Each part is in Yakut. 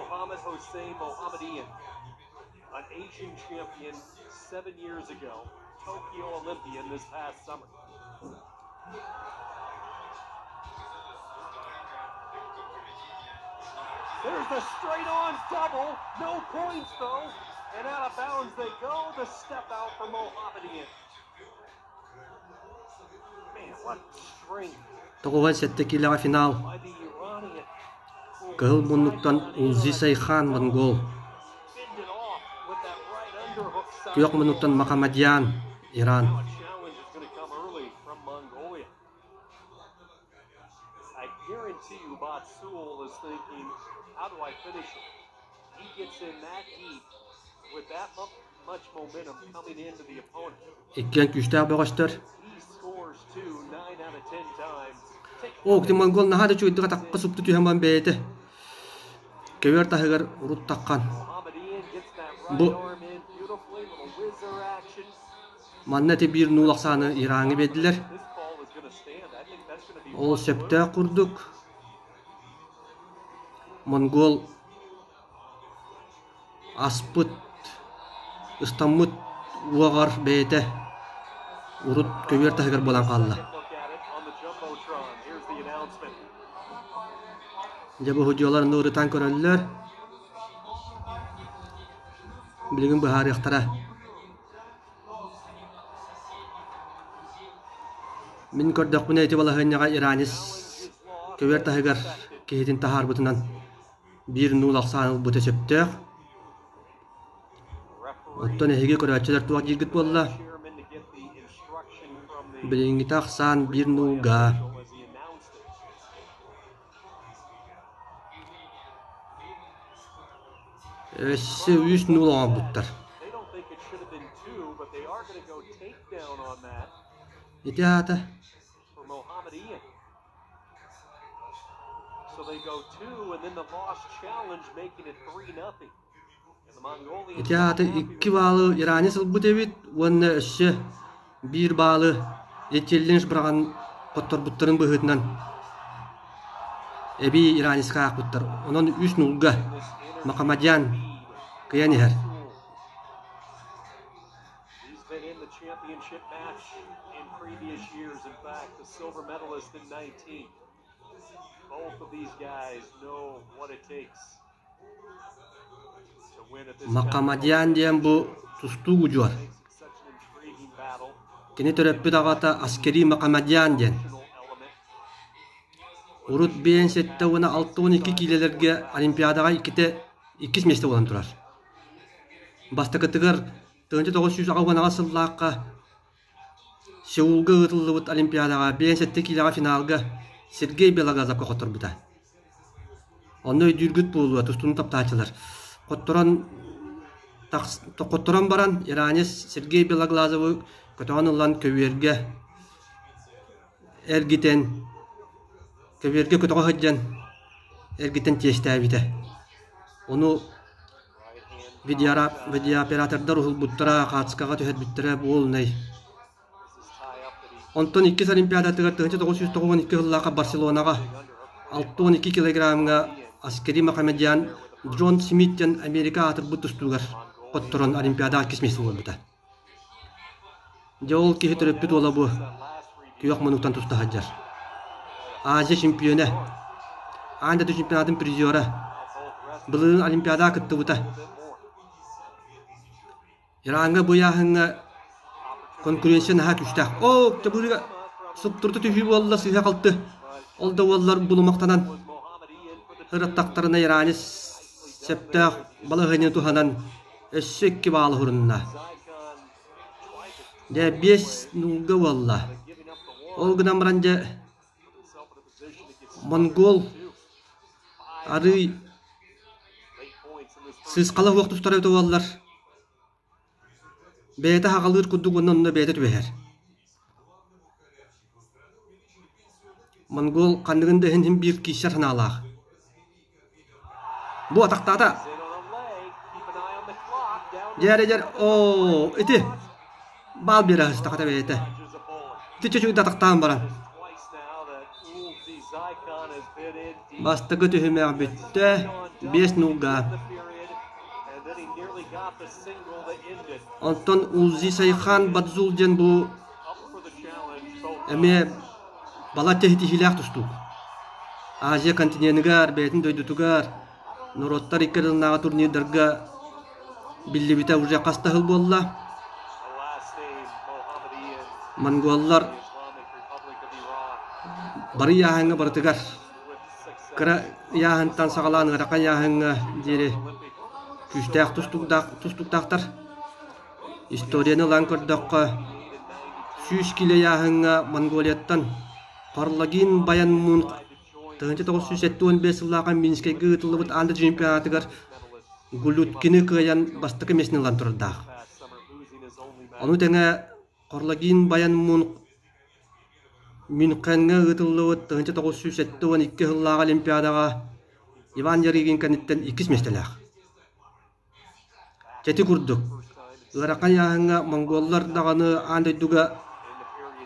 Mohammad Hossein Mohammadian, an Asian champion 7 years ago, Tokyo Olympian this past summer. There's the straight on double. No points though. And out of bounds they go. The step out for Mohammadian. Man, what strength 97 киилэҕэ финал. by the Iranian. Кыһыл муннуктан Улзи Сайхан Монгол. Fended off with that right underhook side. Күөх муннуктан Мохаммадьян Иран. Now a challenge is going to come early from Mongolia. I guarantee you Batsul is thinking, how do I finish it? He gets in that deep with that much momentum coming into the opponent. Иккиэн күүстээх бөҕөстөр. He scores 2, 9 out of 10 times. Take Оо, ити монгол наһаа да үчүгэйдик атахха супту түһэн баран бэйэтэ көбүөр таһыгар урут таххан. Mohammadian gets that right Бу arm in beautifully, little whizzer action. манна ити биир нуул ахсааны Ираҥҥа биэрдилэр. This ball is going to stand. I think that's going to be Ол 1-0. сөптөөх курдук монгол аспыт, ыстаммыт уоҕар бэйэтэ урут көбүөр таһыгар буолан хаалла. Second look at it on the Jumbotron. Here's the announcement. Дьэ бу судьуйалар ырытан көрөллөр. Билигин быһаарыахтара. Мин көрдөхпүнэ ити балаһыанньаҕа иранец көбүөр таһыгар киһитин таһаарбытынан биир нуул ахсаан ылбыта сөптөөх. Оттон эһиги көрөөччүлэр туох дииргит буолла? Chairman to get the instruction from the Билиҥҥитэ ахсаан биир нуулга. official as he announced it. Өссө үс нуул оҥорбуттар. They don't think it should have been two, but they are going to go takedown on that Ити аата for Mohammadian. So they go two, and then the lost challenge, making it 3-0. And the Mongolians ити аата икки баалы иранец ылбыт эбит уонна өссө биир баалы челлендж быраҕан хотторбуттарын быһыытынан эбии иранецка аахпыттар. Онон үс нуулга Мохаммадьян кыайан иһэр. He's been in the championship match in previous years. In fact, the silver medalist in 19. Both of these guys know what it takes to win at this kind of Мохаммадьян диэн бу тустуук удьуор. makes it such an intriguing battle. Кини төрөппүт аҕата Аскери Мохаммадьян диэн. Emotional element. Урут биэс сэттэ уонна 62 киилэлэргэ Олимпиадаҕа иккитэ иккис миэстэ буолан турар. Бастакытыгар 1988 сыллаахха Сеулга ыытыллыбыт Олимпиадаҕа 57 киилэҕэ финалга Сергей Белоглазовка хотторбута. Онно өйдүүргүт буолуо, тустууну таптааччылар. Хотторон, хотторон баран иранец Сергей Белоглазовы көтөҕөн ылан көбүөргэ эргитэн, көбүөргэ көтөҕө сылдьан эргитэн тиэстээбитэ. Ону видеооператордар уһулбуттара, хаартыскаҕа түһэрбиттэрэ буолунай. Онтон иккис Олимпиадатыгар 1992 сыллаахха Барселонаҕа 62 килограммҥа Аскери Мохаммедьян Джон Смит диэн Америка аатырбыт тустуугар хотторон Олимпиадаҕа иккис миэстэ буолбута. Дьэ ол киһи төрөппүт уола бу күөх муннуктан туста сылдьар. Азия чемпиона, аан дойду чемпионатын призера, былырыын Олимпиадаҕа кыттыбыта. Ираҥҥа бу ыйааһыҥҥа конкуренция наһаа күүстээх. Оо, дьэ суптурута түһүү буолла сыыһа-халты. Ол да буоллар булумахтанан ырыттахтарына иранец сөптөөх балаһыанньаны туһанан өссө икки баалы уһурунна. Дьэ биэс нуулга буолла. Ол гынан баран дьэ монгол арыый сыысхала суох тустар эбитэ буоллар бэйэтэ хаҕалыыр курдук уонна онно бэйэтэ түбэһэр. Монгол ханныгын да иһин син биир киирсэр санаалаах. Бу атахтаата. Дьээрэ дьэр оо ити баал биэрэ сыстахата бэйэтэ. Ити чөчүгү атахтаан баран. Бастакы түһүмэх бүттэ. Биэс нуулга. Онтон Улзи Сайхан Бадзул диэн бу эмиэ балачча ситиһиилээх тустуук. Азия континеныгар, бэйэтин дойдутугар, норуоттар икки ардыларынааҕы турнирдарга биллибитэ уже хас да сыл буолла. Монголлар бары ыйааһыҥҥа барытыгар кыра ыйааһынтан саҕалаан ыарахан ыйааһыҥҥа диэри күүстээх тустуктаахтар. Историяны ылан көрдөххө, 100 киилэ ыйааһыҥҥа Монголияттан Хорлагин Баян Мунх 1975 сыллааҕы Минскэйгэ ыытыллыбыт аан дойду чемпионатыгар Гулюткины кыайан бастакы миэстэни ылан турардаах. Ону тэҥэ Хорлагин Баян Мунх Мюнхеҥҥа ыытыллыбыт 1972 сыллааҕы Олимпиадаҕа Иван Ярыгин кэнниттэн иккис миэстэлээх. Чэти курдук, ыарахан ыйааһыҥҥа монголлар даҕаны аан дойдуга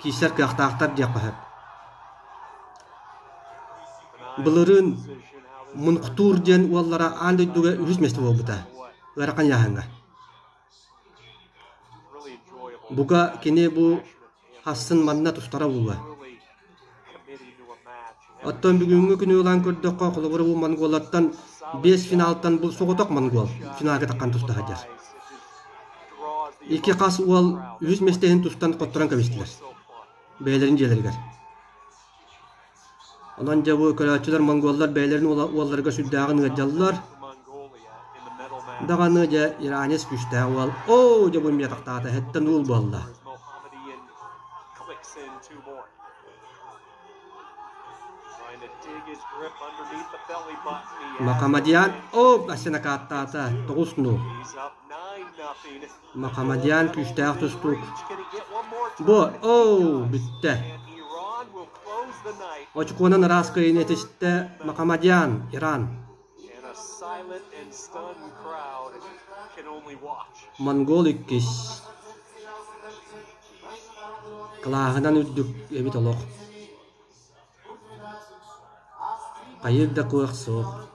киирсэр кыахтаахтар диэххэ сөп. Былырыын Мунхтуур диэн уоллара аан дойдуга үһүс миэстэ буолбута ыарахан ыйааһыҥҥа. Бука кини бу хассын манна тустара буолуо. Оттон бүгүҥҥү күнү ылан көрдөххө, холобура бу монголлартан биэс финалтан бу соҕотох монгол финалга таххан туста сылдьар. Икки хас уол үһүс миэстэһин тустан хотторон кэбистилэр. Бэйэлэрин дьиэлэригэр. Онон дьэ бу көрөөччүлэр монголлар бэйэлэрин уолларыгар сүрдээҕин ыалдьаллар. Даҕаны дьэ иранец күүстээх уол. Оо, дьэ бу эмиэ тахтаата, эһэттэн уул буолла. Махамадьян, оо, Асенакааттаата, 9-0. Махамадьян күүстээх тустуук. Бу, оо, бүттэ. Очукуонан ыраас кыайыыны этистэ Махамадьян, Иран. Монгол иккис. Кылааһынан үрдүк эбит олох. Хайыыр да кыах суох.